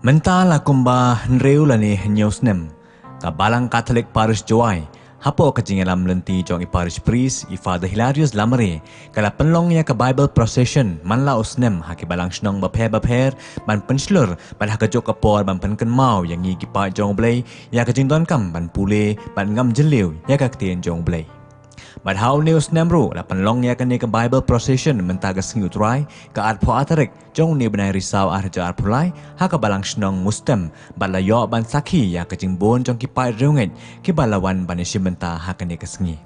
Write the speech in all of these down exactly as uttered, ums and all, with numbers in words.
Mynta la kumba hynriew lane hynñiew snem, ka Balang Katholik Parish Jowai, hapoh ka jingïalam lynti jong i Parish Priest, i Father Hilarius Lamare, ka la pynlong ïa ka Bible Procession man la u snem ha ki balang shnong bapher bapher, ban pynshlur bad ha kajuh ka por ban pynkynmaw ïa ngi ki paid jong U Blei ïa ka jingdonkam ban pule bad ngam jylliew ïa ka ktien jong U Blei. Bad ha une u snem ruh la pynlong ïa kane ka Bible Procession mynta ka sngi U Trai, ka arphew ar tarik jong une u bnai Risaw arhajar arphew lai, ha ka balang shnong Mustem, bad la ïoh ban sakhi ïa ka jingbun jong ki paid riewngeit kiba la wan ban ïashim bynta ha kane ka sngi.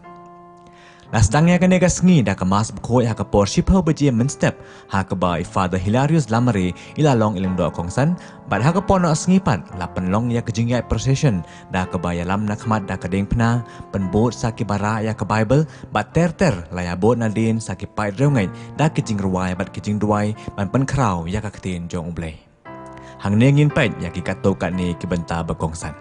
La sdang ïa kane ka sngi da ka Mass bakhuid ha ka por shiphew baje mynstep, ha kaba i Father Hilarius Lamare i la long i lyngdoh kongsan, bad ha ka por noh sngi pat la pynlong ïa ka jingïaid procession da kaba ïalam na khmat da ka diengphna, pynbud sa kiba rah ïa ka Bible, bad ter ter la ïabud nadien sa ki paid riewngeit da ki jingrwai bad ki jingduwai ban pynkhraw ïa ka ktien jong U Blei. Hangne ngin peit ïa ki katto katne ki bynta ba kongsan.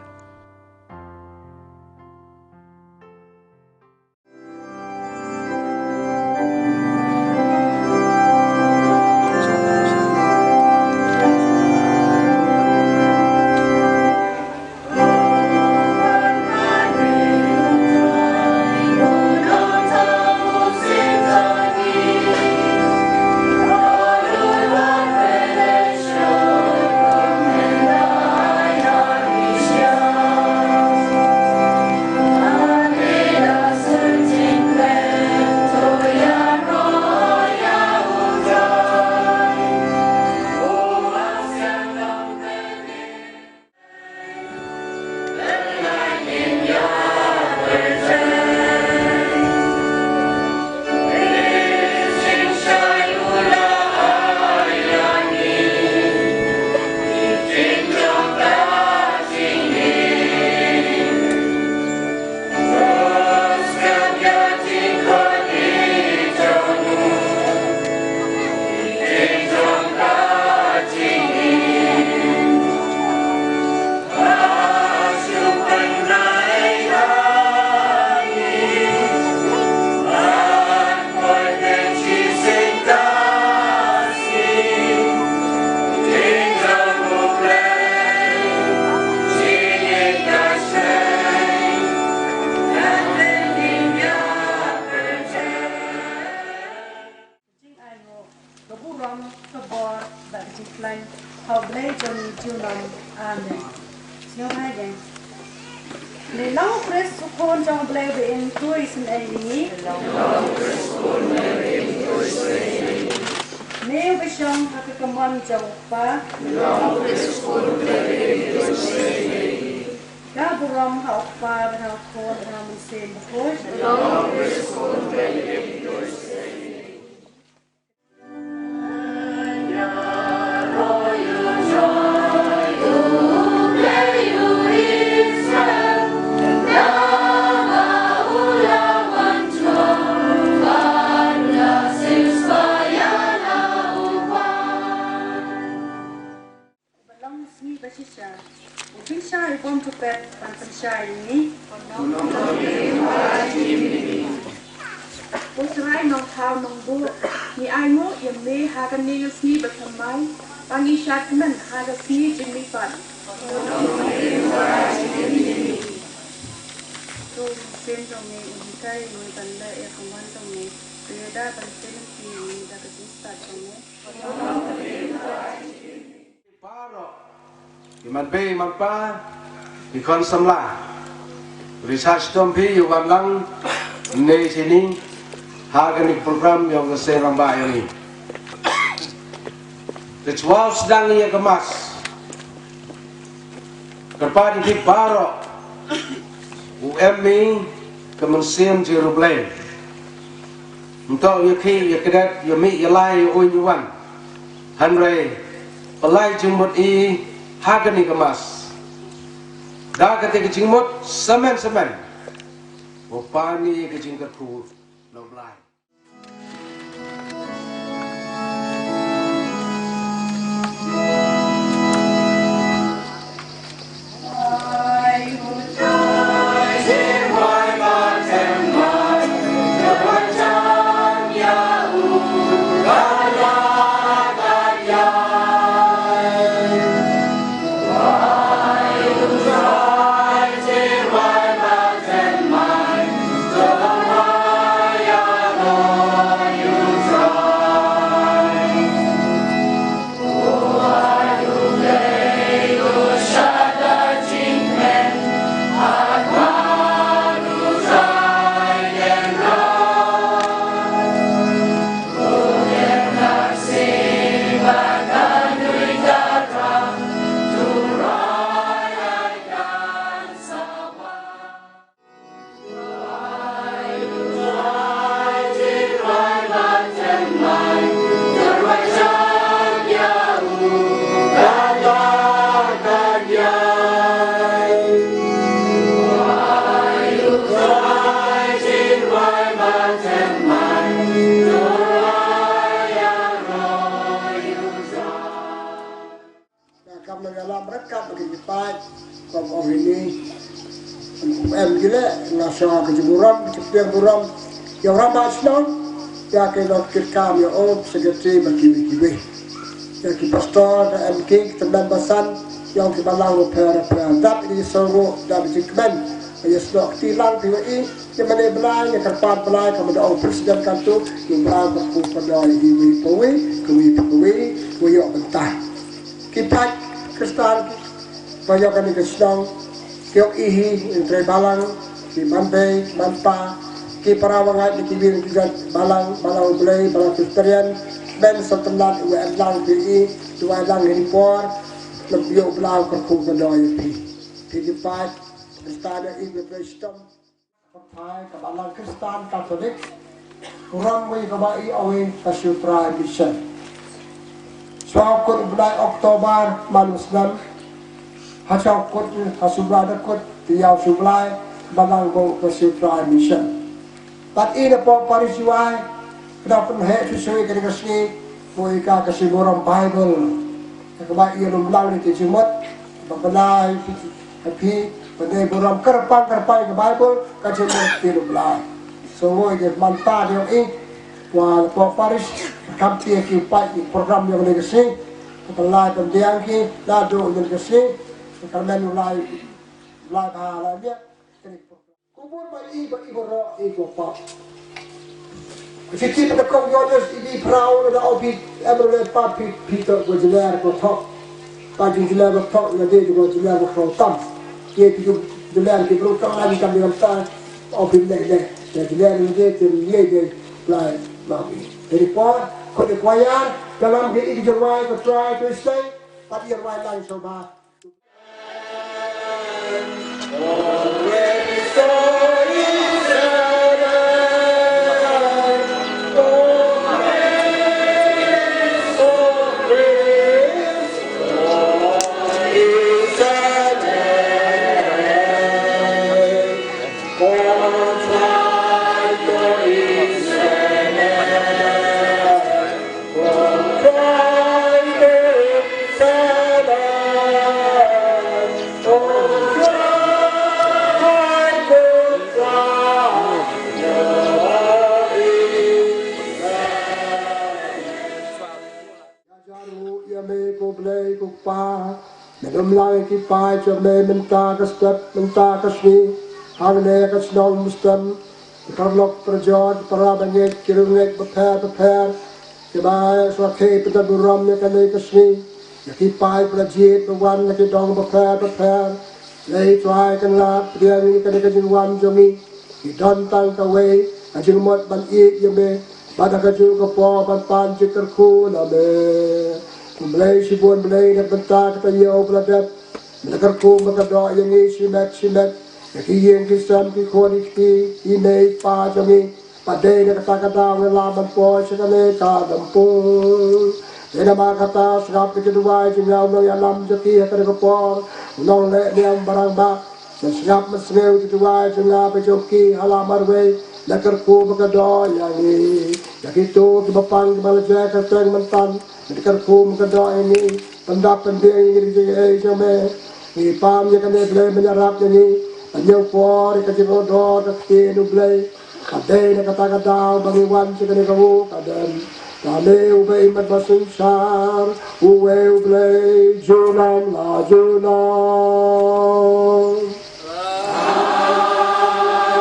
Jingainguh, ka burom, ka bor, bad ka jingkhlaiñ, ha U Blei jong ngi junom. Amen. Sngewbha ïa. Ngi long U Khrist u Khun jong U Blei ba im khuid synei ïa ngi. Ne uba shong ha ka kamon jong U Kpa. Ka burom ha U Kpa bad ha U Khun bad ha U Mynsiem Bakhuid. Ba long sngi ba shisha, u Jingshisha u bym tyrped ban pynshai ïa ngi. U Trai Nongthaw Nongbuh, ngi ainguh ïa me ha kane ka sngi ba thymmai, ba ngi shad kmen ha ka sngi jingmihpat. To u Mynsiem jong me un hikai ïa ngi ban leh ïa ka mon jong me, to ïada ban pynlong ïa ngi da ka jingstad jong me. Baroh ki man bei man pa, ki khun samla, ri sah shitom phi ïa u wan lang ne shini ha kane ka program jong ka seng rangbah jong ngi. Te shuwa sdang ïa ka Mass, kyrpad ïa phi baroh, u em ïa ka mynsiem jong U Blei. Ym toh ïa khih ïa kdet, ïa mih ïa lai, ïa uiñ ïa wan. Hynrei pynlait jingmut ïa ha kane ka Mass. Da kata ka jingmut, samen samen, u pan ïa ka jingkyrkhu na U Blei. Ini em gile nga sha ka jingburom, ka jingpdiang burom ïa u rangbah shnong, ïa ki nongkitkam, ïa u secretary bad kiwei kiwei, ïa ki pastor, da em ki ki tymmen basan, ïa ki balang bapher bapher. Dap ïa ki sngewbha, dap ïa ki kmen, ïa snoh kti lang phi ïa i, ïa mane Blai, ïa kyrpad Blai, ka mada ong president ka tu, ïa Blai ba ku ka dei iwei pa iwei, kawei pa kawei, wa ïoh bynta. Ki paid Khristan ba ïa kane ka shnong, ki ong i hi, i trei balang, ki man bei, man pa, ki para wa ngait, ki wir, ki jait balang, balang U Blei, balang Presbyterian, men sa tynat wa em lang ki i, wa em lang ni por, lem ïoh blang ka khu ka doi phi. Phi ki paid Khristan ïa i ki trei stom. Ka balang Khristan Katholik, u ram wei kaba i awei ka Sutrai Mission. Sha u kut u bnai October man u snem, ha sha u kut ha Sutrai da kut ti ïa u Sutrai, balang bo ka Sutrai Mission. Bad i na pok parish wai, kena pynheh shisha ka dei ka sngi, wei ka ka sngi burom Bible. Kaba i lum lang ni ki jingmut, ba bnai Happy, pynban burom kyrpang kyrpang ka Bible, ka jingmut ki lum lai. So ngoi ki mynta dei ong i, wa pok parish, kam ti ki paid ki program ïa kane ka sngi, ka lai pyndiang ki, la do ïa ka sngi, ka men u lai, lai ba lai ïa, kane ka program. Kubur ba i ba i baroh i ko pap. Siti pada kong Yohanes i di phrau na da obi em le pa pi pi to ko jeler ko thok. Pa ju jeler ko thok na de ko jeler ko thok tam. Ye pi ju jeler ki bro kam na di kam di kam ta. Obi le le. Ya jeler ni de te ye de lai ma bi. Jadi por ko de koyar dalam ke i jawai ko try to stay. Pa di jawai lang so ba. Ïa me ko Blei ko Pa, me lum lang ki paid jong me mynta ka step mynta ka sngi, hangne ka shnong Mustem, ka paralok parajor, para bangeit, ki rungeit bapher bapher, kiba sngewkhia pyntan burom ïa kane ka sngi, ïa ki paid ba la jied ba wan na ki dong bapher bapher, Blei Trai Kynrad pdiang ïa kane ka jingwan jong ngi, ngi don tang kawei ka jingmut ban ïeit ïa me, bad ha kajuh ka por ban pan jingkyrkhu na me. Ko Blei shibun Blei na ka bynta kata ïa u ba la dep, me la kyrkhu me ka doh ïa ngi shimet shimet, ïa ki ïing ki sem ki khun ki kti, i mei i pa jong ngi. Bad dei na kata ka daw ngi la ban poi sha kane ka dampung. Dei namar kata sngap ïa ki duwai jong nga u nongïalam jong ki ha kane ka por, u nongleh niam barangbah. Sngap sngap sngewbha ki duwai jong nga bad jong ki ha la marwei, la kyrkhu ba ka doh ïa ngi. Ïa kito kiba pang kiba la jia kyrteng mynta, la kyrkhu ba ka doh ïa ngi. Pyndap pyndiang ïa ngi da ka jingaiei jong me. Ngi pan ïa kane Blei, me ïarap ïa ngi. Ban ïoh por ïa ka jingkordor ka ktien u Blei. Ka dei na kata ka daw ba ngi wan sha kane ka ru ka dem. Ka me uba im bad ba synshar, uwei u Blei junom la junom.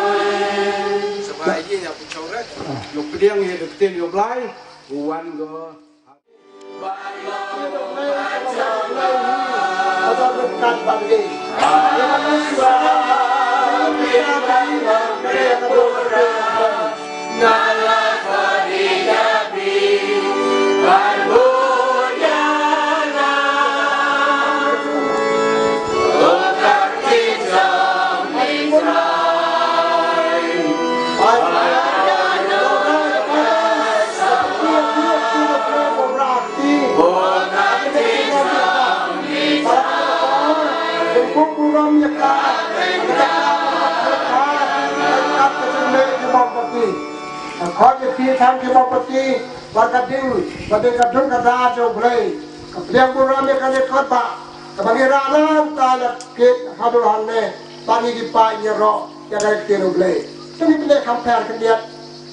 Amen. Sngewbha ïa ngi ïa pynshong rek. Ïa pdiang ïa ka ktien ïa u Blei. U wan go. Khot ïa phi tang ki mawpati, ba ka ding, ba dei ka dur ka dar jong U Blei. Ka pdiang burom ïa kane ka kot ba Kaba ngi rah nangta na kit haduh hangne, ba ngi ki paid ngi ïaroh ïa ka ktien U Blei. Te ngi pynleh kham pher khyndiat.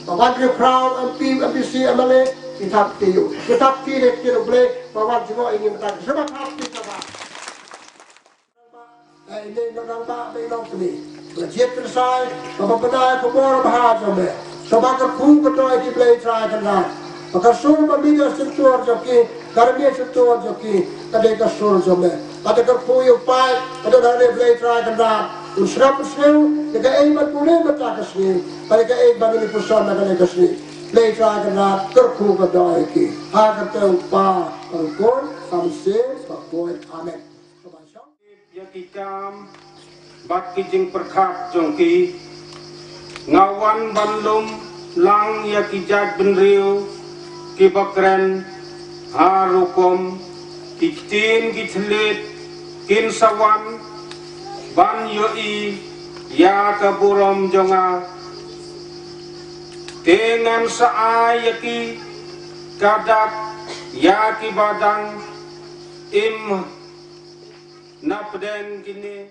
Ba wan riewkhraw, M P, M P C, M L A, ngi thap kti ïa u. Ngi thap kti ïa ka ktien U Blei, ba wan jngoh ïa ngi mynta. Sngewbha thap kti sngewbha. Ai ne nodang ba be long kni. Ba jied kynsai, ba ba bnai khubor ba ha jong me. Sngewbha kyrkhu ka doi ki Blei Trai Kynrad. Ba ka sur ba mih na shyntur jong ki, ka rmie shyntur jong ki, ka dei ka sur jong me. Ba te kyrkhu ïa u paid, ba te dei Blei Trai Kynrad. Un sngap un sngewthuh, ïa kaei ban pule mynta ka sngi, ba ïa kaei ban ïa puson na kane ka sngi. Blei Trai Kynrad, kyrkhu ka doi ki. Ha ka kyrteng u Kpa, bad u Khun, bad u Mynsiem Bakhuid. Amen. Ïa ki kam bad ki jingpyrkhat jong ki, nga wan ban lum lang ïa ki jaitbynriew kiba kren ha rukom ki ktien ki thylliej, kin sa wan ban ïohi ïa ka burom jong nga. Te ngan sa ai ïa ki ka dak ïa kiba dang im na pdeng kine.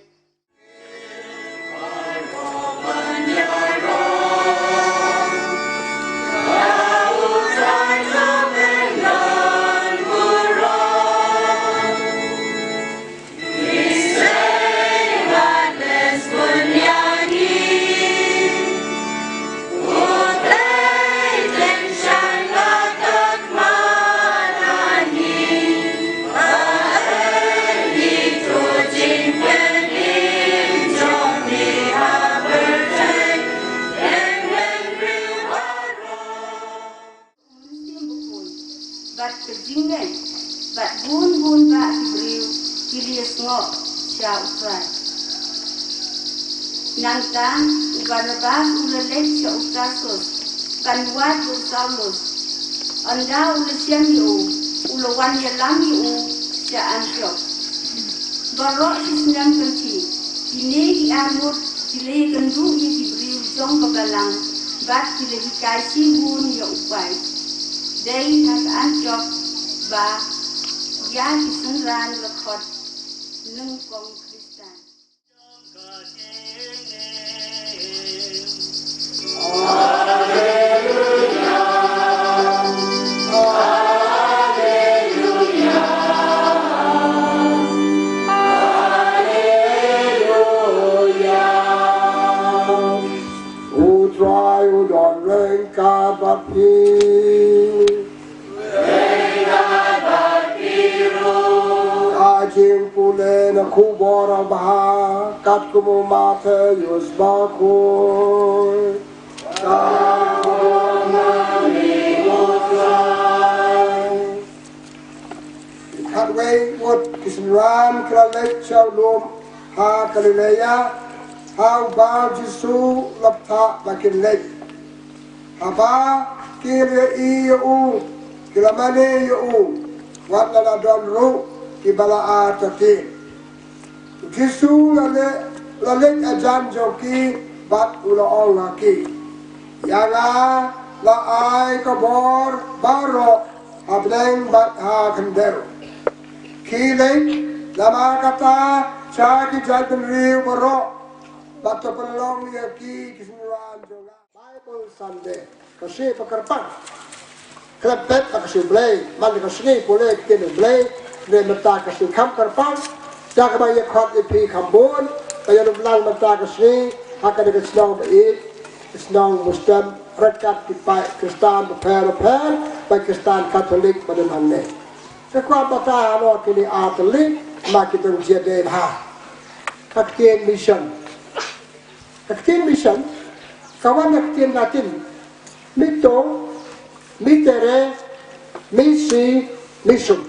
Bad ka jingngeit, bad bun bun bah ki briew ki la ïasngoh sha U Trai. Nangta u Barnabas u la leit sha u Tarsus, ban wad ïa u Saulus. Ynda u la shem ïa u, u la wan ïalam ïa u sha Antiok. Baroh shi snem kynthih, kine ki arngut ki la ïakynduh ïa ki briew jong ka balang, bad ki la hikai shibun ïa u paid. Dei ha ka Antiok ba ïa ki synran la khot nyngkong Khristan. U Trai u don ryngkat bad phi. Ka jingpule na khubor babha katkum u Mathaios bakhuid. Khatwei ngut ki synran ki la leit sha u lum ha Galilea, ha uba u Jisu u la bthah ba kin leit. Haba ki la ïohi ïa u, ki la mane ïa u, wat la la don ruh kiba la artatien. U Jisu u la leit, la leit hajan jong ki, bad u la ong ha ki, ïa nga la ai ka bor baroh ha bneng bad ha khyndew. Khie leit namar kata sha ki jaitbynriew baroh, bad to pynlong ïa ki ki synran jong nga. Bible Sunday, ka sngi ba kyrpang. Khlem pep ba ka sngi Blei, man ka sngi pule ktien Blei, ne mynta ka sngi kham kyrpang. Da kaba ïa khot ïa phi kham bun, ba ïa lum lang mynta ka sngi ha kane ka shnong ba ïeit, ka shnong Muslim, ryngkat ki paid Khristan bapher bapher, paid Khristan Katholik ba don hangne. Ka kwah batai halor kine ar tylli, ma ki dang jia dei bha. Ka ktien mission. Ka ktien mission ka wan na ka ktien Latin, mitto, mittere, missi, missum.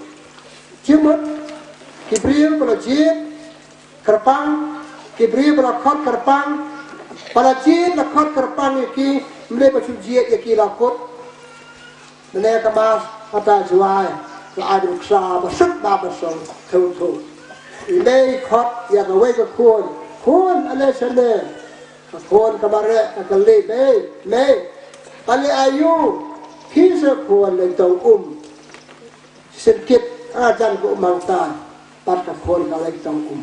Jingmut, ki briew ba la jied kyrpang, ki briew ba la khot kyrpang, ba la jied la khot kyrpang ïa ki, ym dei ba shu jied ïa ki la kut. Mynne ka Mass hata Jowai, la ai nuksa ba suk ba ba song, thew thew. I mei khot ïa kawei ka khun, khun ale shane. Ka khun ka mareh, ka kylli, mei, mei, ale aïu? Phi sa khun, le tong um. Shisien kit, ah, jan ka um hangta. Bad ka khun ka leit tong um.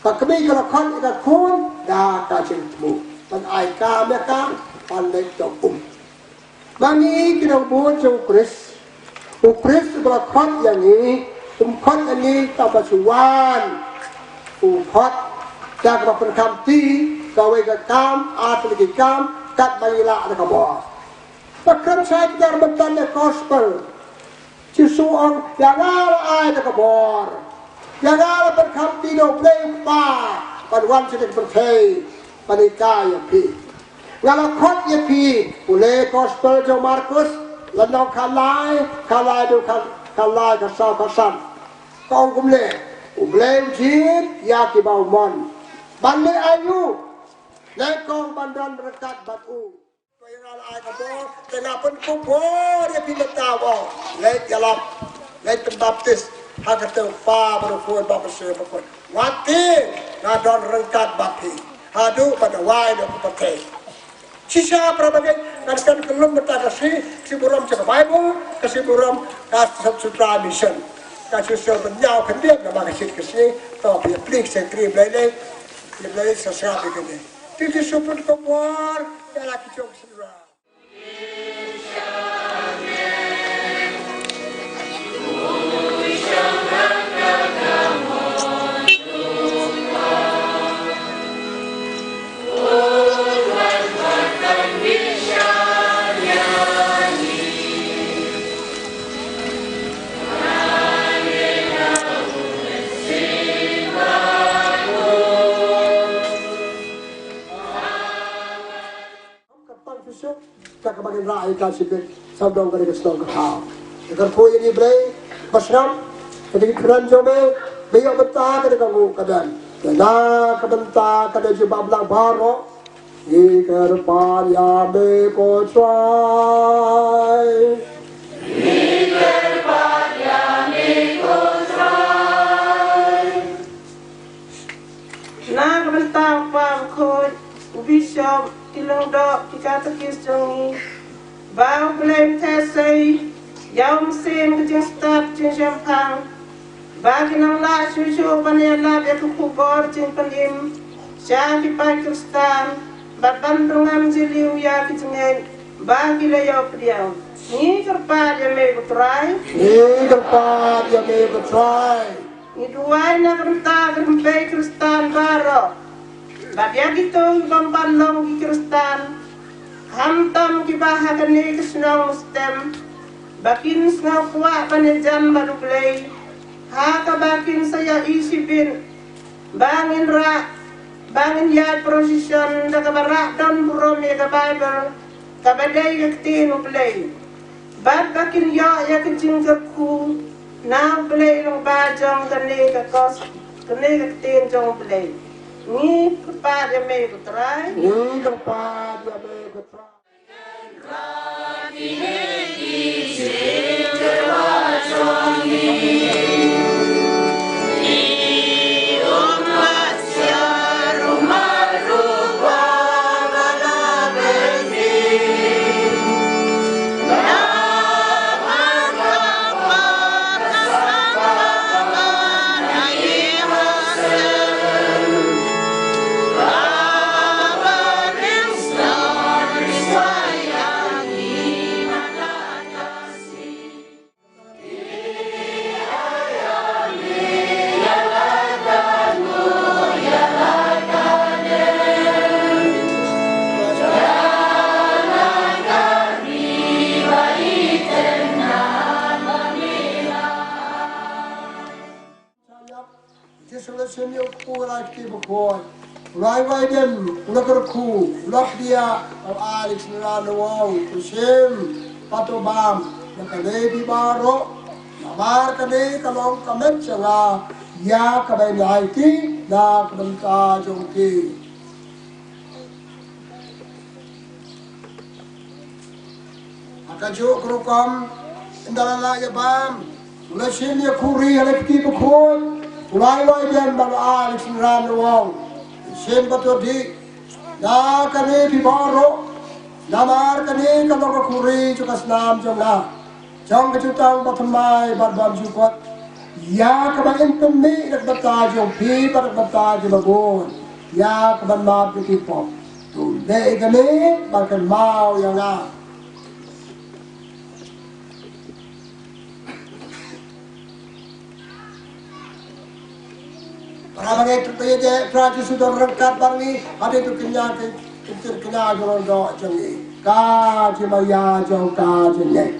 Ka kmie ka la khot ïa ka khun da ka jingthmu ban ai kam ïa ka ban leit tong um. Ba ngi ki nongbud jong U Khrist, U Khrist ba la khot ïa ngi, um khot ïa ngi tang ba shu wan. U khot da kaba pynkhamti kawei ka kam, ar tylli ki kam, katba ngi lah da ka bor. Ba kren shai kdar mynta ïa ka gospel. Jisu ong, ïa nga la ai da ka bor. Ïa nga la pynkhamti da U Blei U Kpa ban wan sha ka pyrthei ban hikai ïa phi. Nga la khot ïa phi, pule gospel jong Markus, lynnong khatlai, khatlai, dei khat, khatlai, khatsaw, khatsan. Ka ong kumne, U Blei u jied ïa kiba u mon. Ban leh aïu? Nyngkong ban don ryngkat bad u. Ïa nga la ai ka bor, te nga pynkup bor ïa phi mynta, u ong. Leit ïalap, leit pynbaptis ha ka kyrteng U Kpa bad U Khun bad U Mynsiem Bakhuid. Wat tieng, nga don ryngkat bad phi haduh ban da wai noh ka pyrthei. Shisha para bangeit, ngan kren kyllum mynta ka sngi, ka sngi burom jong ka Baibl, ka sngi burom ka Sutrai Mission. Ka shisha ban ñiew khyndiat namar ka shit ka sngi, to phi ïa plie ka shakri Blei lei, ïa Blei sa sngap ïa kane. Te Jisu pynkup bor ïa la ki jong ka Sutrai. Ka pang pisa, ka kaba ngin rah ïa ka shibit, sawdong ka dei ka shnong ka thaw. Ka kyrkhu ïa ngi Blei, ba sngap, ka dei ka kren jong me, ba ïoh bynta ka dei ka nguh ka dem. Ïa la ka bynta ka dei jubab lang baroh, ngi kyrpad ïa me ko Trai. Ngi kyrpad ïa me ko Trai. Na ka bynta u Kpa bakhuid, u bishop, ki lyngdoh, ki katekist jong ngi, ba U Blei un theh sei ïa u mynsiem ka jingstad jingshemphang, ba kin nang lah shuh shuh ban ïalap ïa ka khubor jingpynim sha ki paid Khristan, bad ban rung ngam jylliew ïa ki jingngeit ba ki la ïoh pdiang. Ngi kyrpad ïa me ko Trai. Ngi kyrpad ïa me ko Trai. Ngi duwai na ka bynta ka rympei Khristan baroh, bad ïa kito ki bym pat long ki Khristan, khamtam kiba ha kane ka shnong Mustem, ba kin sngew kwah ban ïajan bad U Blei ha kaba kin sa ïohi shibit ba ngin rah, ba ngin ïaid procession da kaba rah don burom ïa ka Baibl, kaba dei ka ktien U Blei. Bad ba kin ïoh ïa ka jingkyrkhu na U Blei lyngba jong kane ka kos, kane ka ktien jong U Blei. Ngi kyrpad ïa me ko Trai. Ngi kyrpad ïa me ko Trai. Jisu u la shim ïa u kpu, u la kti bakhuid. U la ai wai dem, u la kyrkhu, u la khdiah, u la ai ïa ki synran, u ong, to shim bad to bam na kane phi baroh, namar kane ka long ka met jong nga ïa kaba yn aiti na ka bynta jong phi. Ha kajuh ka rukom, ynda la lah ïa bam, u la shim ïa ka khuri ha la ka kti bakhuid, u la ai wai dem bad u la ai ïa ki synran, u ong, shim bad to dih na kane phi baroh, namar kane ka long ka khuri jong ka snam jong nga, jong ka jutang bathymmai bad bymjukut. Ïa kaba in pynmih na ka bynta jong phi bad na ka bynta jong ma bun, ïa ka ban map ïa ki pop. To leh ïa kane ban kynmaw ïa nga. Para bangeit, to ïa Trai Jisu don ryngkat bad ngi, hadien to kynja ki, ki, kynja jong doh jong ngi. Ka jingmaïa jong ka jingngeit.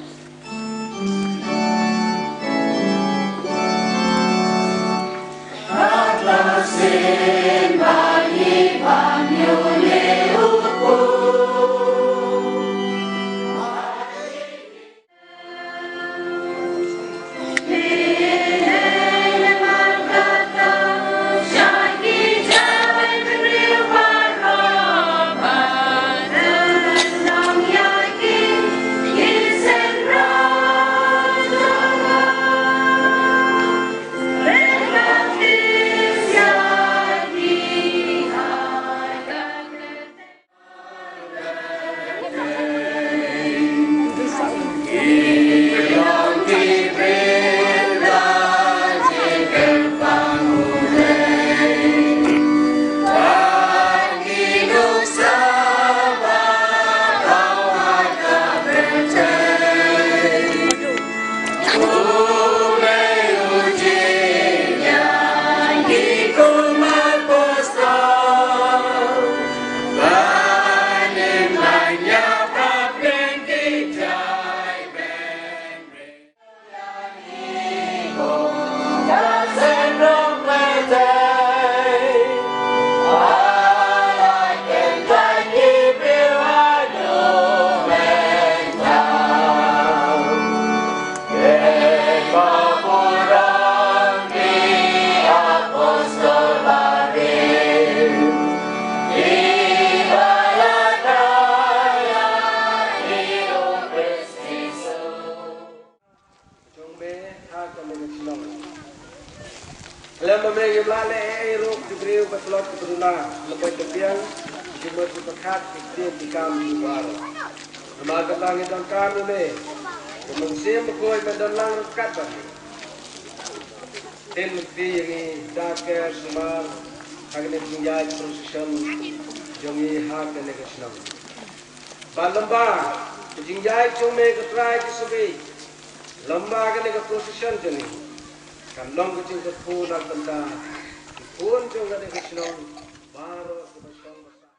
Jong me ha kane ka shnong. Lem ba me ngim lah leh ei ei ruh ki briew ba tlot ki briew na lem ba ki biang ki jingmut ki pyrkhat ki ktien ki kam ki baroh. Namar kata ngi donkam ïa me. Ko Mynsiem Bakhuid ba don lang ryngkat bad ngi. Tin lynti ïa ngi da ka sumar ha kane ka jingïaid procession jong ngi ha kane ka shnong. Ba lem ba ka jingïaid jong me ko Trai Jisu, lem ba kane ka procession jong ngi kan long ka jingkyrkhu na ka bynta ki khun jong kane ka shnong baroh kiba shong ba sah.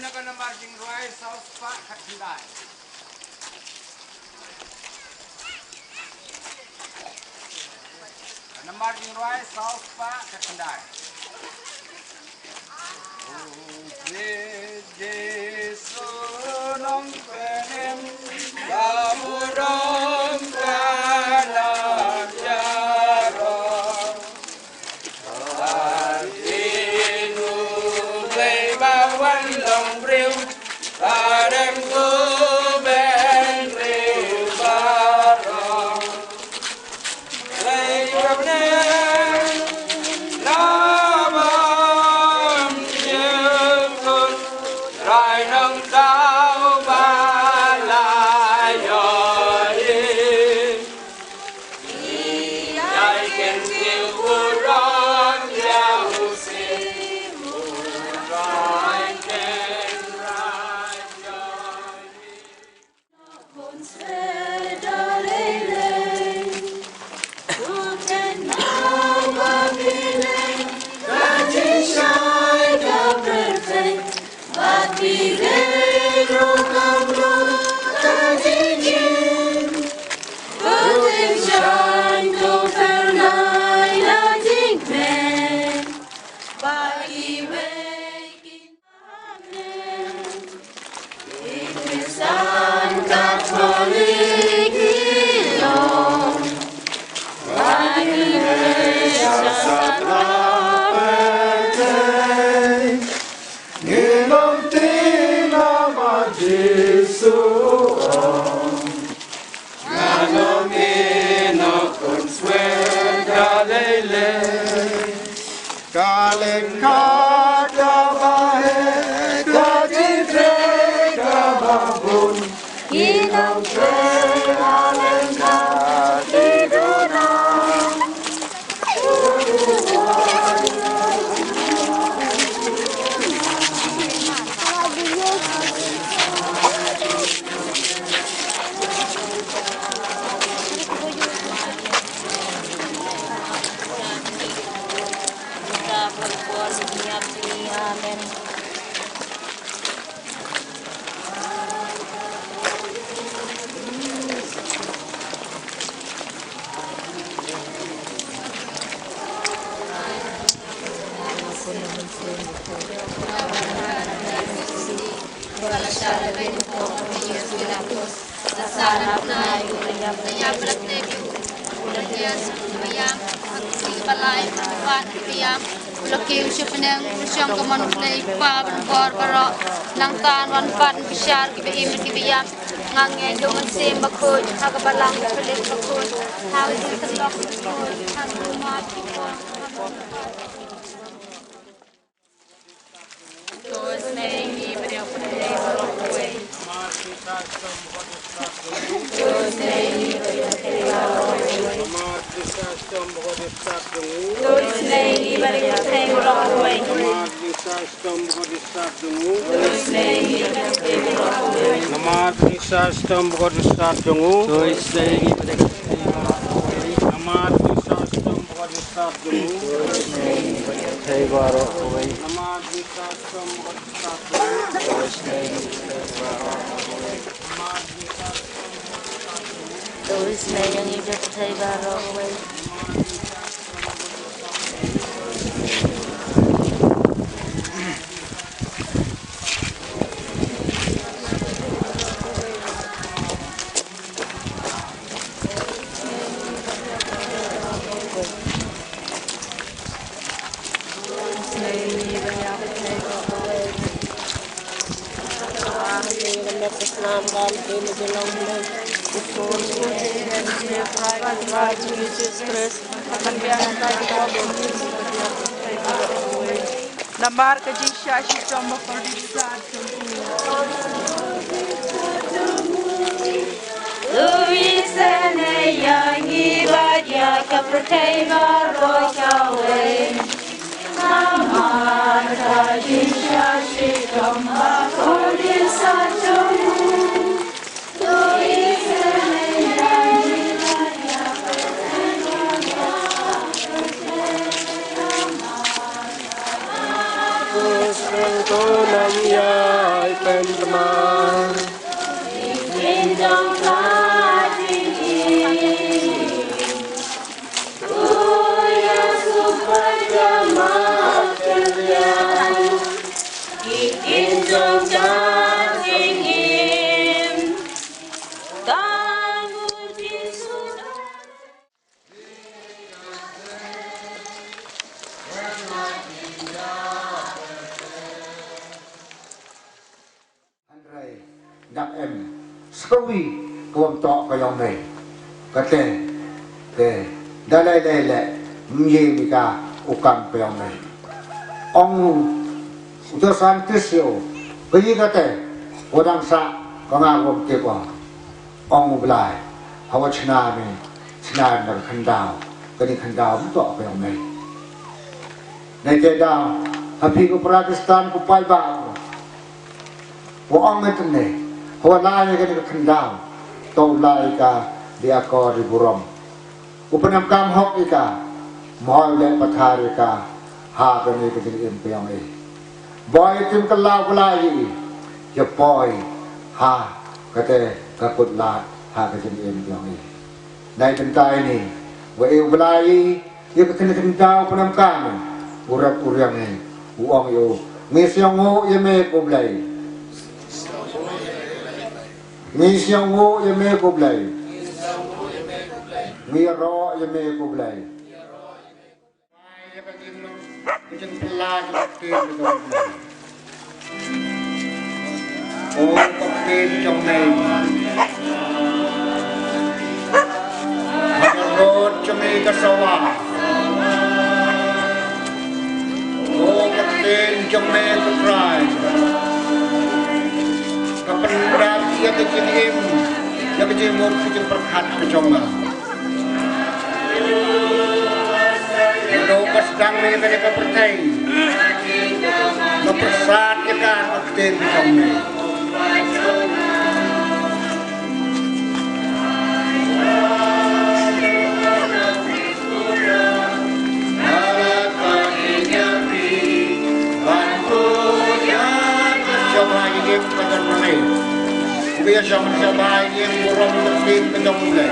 Na ka namar jingrwai saw spah khatkhyndai. Ka namar jingrwai saw spah khatkhyndai. Jisu nongpynim ba burom ka la jarok. Adin U Blei ba wan long briew, ba dem tu ben briew baroh. Lei ka bneng na bam ïa kut, rai nongthaw ba la ïohi. Ngi long tin namar Jisu ong. Nga long ïa ngi nongkun swer da lei lei. Ka leng ka jaba heh ka jingtrei kaba bun. Ki nongtrei ha leng ka ki duna. Amen. Nang tan wan pat bishar kiba im kiba ïam. Nga ngeit ïa u Mynsiem Bakhuid ha ka balang ka pyrthei bakhuid. Ha u Jisu Khrist bakhuid ha u mat ki pon. Namar Isa shitom bad ka jingstad jong u. Namar Isa shitom bad ka jingstad jong u. Namar Isa shitom bad ka jingstad jong u. Namar ka jingshah shitom ba kordit sat jong u. U isynei ïa ngi bad ïa ka pyrthei baroh kawei. Namar ka jingshah shitom ba kordit sat jong u. Dang em sa kawi ka bym toh ka jong me. Kate te da lai lai le mye mi ka u kam ka jong me. Ong u to san tis yo ka yi kate wa dang sa ka nga wam tip ong. Ong u Blai ha wa chna me chna me ka khandaw ka ni khandaw bym toh ka jong me. Nai te da ha phi ko Pakistan ko pai ba Wa ong ngan tynne, hawa lai ïa kane ka khyndaw, to u lai ïa ka, di akor di burom. U pynam kam hok ïa ka, mhoi u leh pathar ïa ka, ha kane ka jingim ka jong i. Boi tim ka law ka lai i, ïa poi, ha, kate ka kut lad, ha ka jingim ka jong i. Nai bynta ini, wa i u Blai i, ïa ka kane ka khyndaw pynam kam, u rep u riang i, u ong ïa u. Ngi sngewnguh ïa me ko Blai. Ngi sngewnguh ïa me ko Blai. Ngi ïaroh ïa me ko Blai. O ka ktien jong me. Ka rot jong me ka sawa. O ka ktien jong me ka Trai. Ka pyndap ïa ka jingim, ïa ka jingmut ka jingpyrkhat ka jong nga. Nga dei ka sdang ïa kane ka pyrthei. Nga pyrsad ïa ka ha ka ktien ka jong me. Sngewbha ïa ka don ma me. Khublei shibun, sngewbha ïa ka burom ka ktien ka jong U Blei.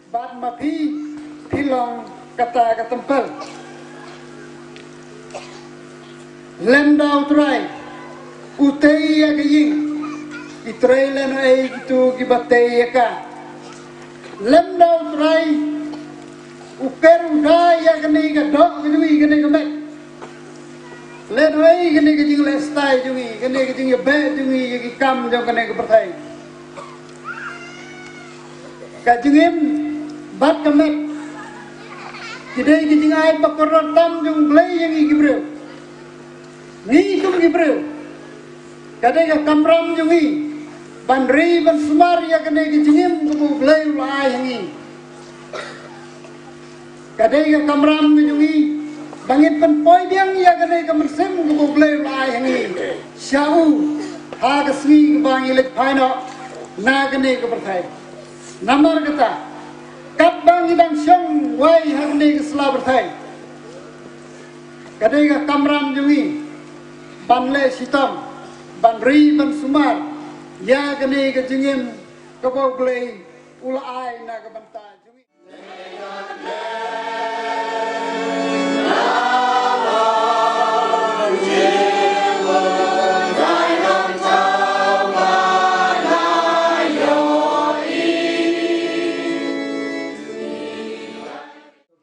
Bad ma phi, phi long kata ka templ. Lem da U Trai, u tei ïa ka ïing, ki trei lehnohei kito kiba tei ïa ka. Lem da U Trai, u ker u da ïa kane ka doh ka jong ngi, kane ka met. Lehnohei kane ka jingleh stai jong ngi, kane ka jingïabeh jong ngi ïa ki kam jong kane ka pyrthei. Ka jingim bad ka met ki dei ki jingai ba kordor tam jong U Blei ïa ngi ki briew. Ngi kum ki briew, ka dei ka kamram jong ngi ban ri ban sumar ïa kane ka jingim kaba U Blei u la ai ha ngi. Ka dei ka kamram ka jong ngi ba ngin pynpoi biang ïa kane ka mynsiem kaba U Blei u la ai ha ngi sha u ha ka sngi kaba ngi leit phai noh na kane ka pyrthei. Namar kata, katba ngi dang shong wai ha kane ka sla pyrthei, ka dei ka kamram jong ngi ban leh shitom, ban ri ban sumar ïa kane ka jingim kaba U Blei u la ai na ka bynta jong ngi.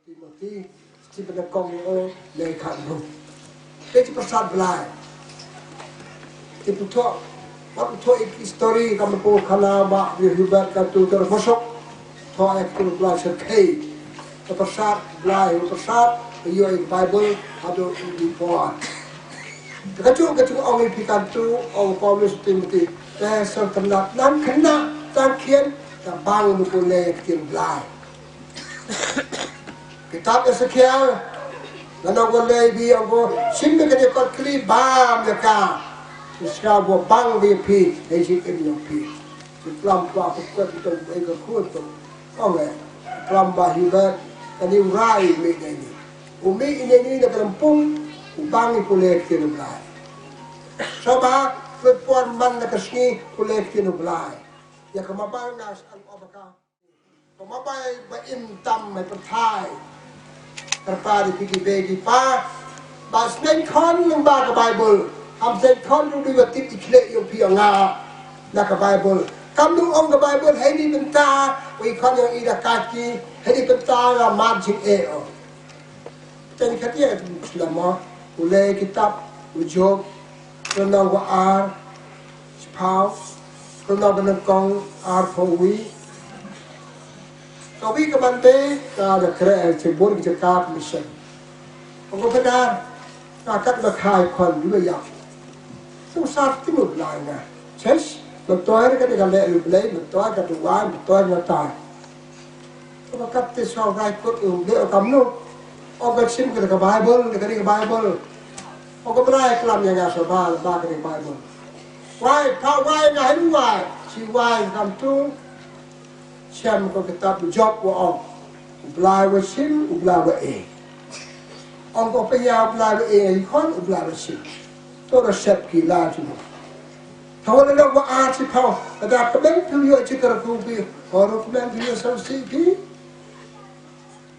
Timothy, Stephen Kong, o, Lei Khan Ru. Te ti pyrsad Blai. Te pu thoh, wat pu thoh ïa ki story ka ma pu khana ba ri Hubert ka tu ter bosok. Thoh ïa ki Blai ser khei. Te pyrsad Blai, te pyrsad, ïoh ïa Bible, haduh ïa ki por. Te ka tu, ka tu ong ïa phi kan tu, ong Paulus Timothy. Te ser khynnah, nan khynnah, tang khian, te bang pu leh ïa ki Blai. Kitab Esekiel, nga nang ko lei bi ong ko, shim me ka jingkot khlieh bam ïa ka. Shisha ba bang ïa phi, hei jingim ïa phi. Ki klam ba ka kwet to, ei ka khun to. Ong eh, klam ba hi ba, kane u rai me dei ni. U me ine ni na ka lympung, u bang ïa pule ktien U Blai. Sngewbha, pynpor man na ka sngi, pule ktien U Blai. Ïa ka ma bang na sa ang obaka. Ka ma bai ba im tam mai pyrthai. Kyrpad ïa phi ki bei ki pa. Ba sneng khon lyngba ka Bible. Ham sneng khon ruh dei ba tip i khleh ïa phi ïa nga. Na ka Bible. Kam nu ong ka Bible hei ni bynta. Wei khon ïa i da ka ki. Hei ni bynta nga mat jingeh ong. Tang kata ïa ka shlama, u leh kitab, u Job, khlem nang wa ar, shiphaw, khlem nang ba nyngkong, arphaw wi. Ka wi ka ban te, ka da kre, che bun ki jaka mission. Ong ko pynah, ka kat ba khai khon, di ba yak. Sung sar ti mu lai nga. Chesh, mentoi ka da ka leh u Blei, mentoi ka da wai, mentoi ka da tai. Ka ba kat te shu rai kut u leh u kam nu. O ka shim ka Bible, ka ring Bible. O ka Blai klam ïa nga sha ba, ba ka ring Bible. Wai, pa wai nga hin wai. Shi wai kam tu. Shem ko kitab Job wa ong. U Blai wa shim, u Blai wa e. Ong ko pynïa u Blai wa e, i khon u Blai wa shim. To da sep ki la tu. Thaw la wa a chi thaw, ka da kmen phi ïoh chi kar ku phi, ko ro kmen phi ïoh sa si phi.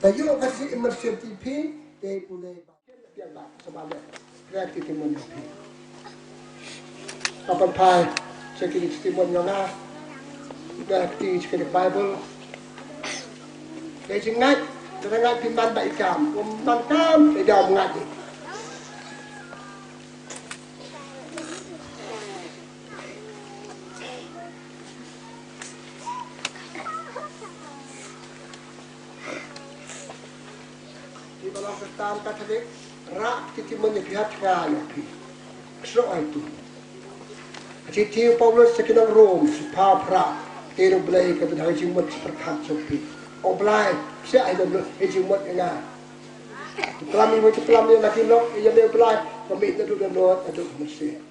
Ta ïoh ka si emergency phi, te pule ba. Biang ba, sa ba le. Kra ki ti mon phi. Ka pan phai, che ki ti mon nga. Da ki ti che ki Bible. Te jingngeit, te jingngeit phi man ba i kam, um man kam, te da um ngeit. Ki ba long Khristan Katholik, rah ki ti mon ïa phi ha tnga ïa phi. Ksroh ai tu. Ka shithi u Paulus sha ki nong Rom, shiphaw phra, te ruh Blei ka dei ha ka jingmut jingpyrkhat jong phi. O Blai, sha ai don lut ha ka jingmut ïa nga. Klam ïa, klam ïa la ki lok, ïa me Blai, ka mih naduh dohnud, naduh mynsiem.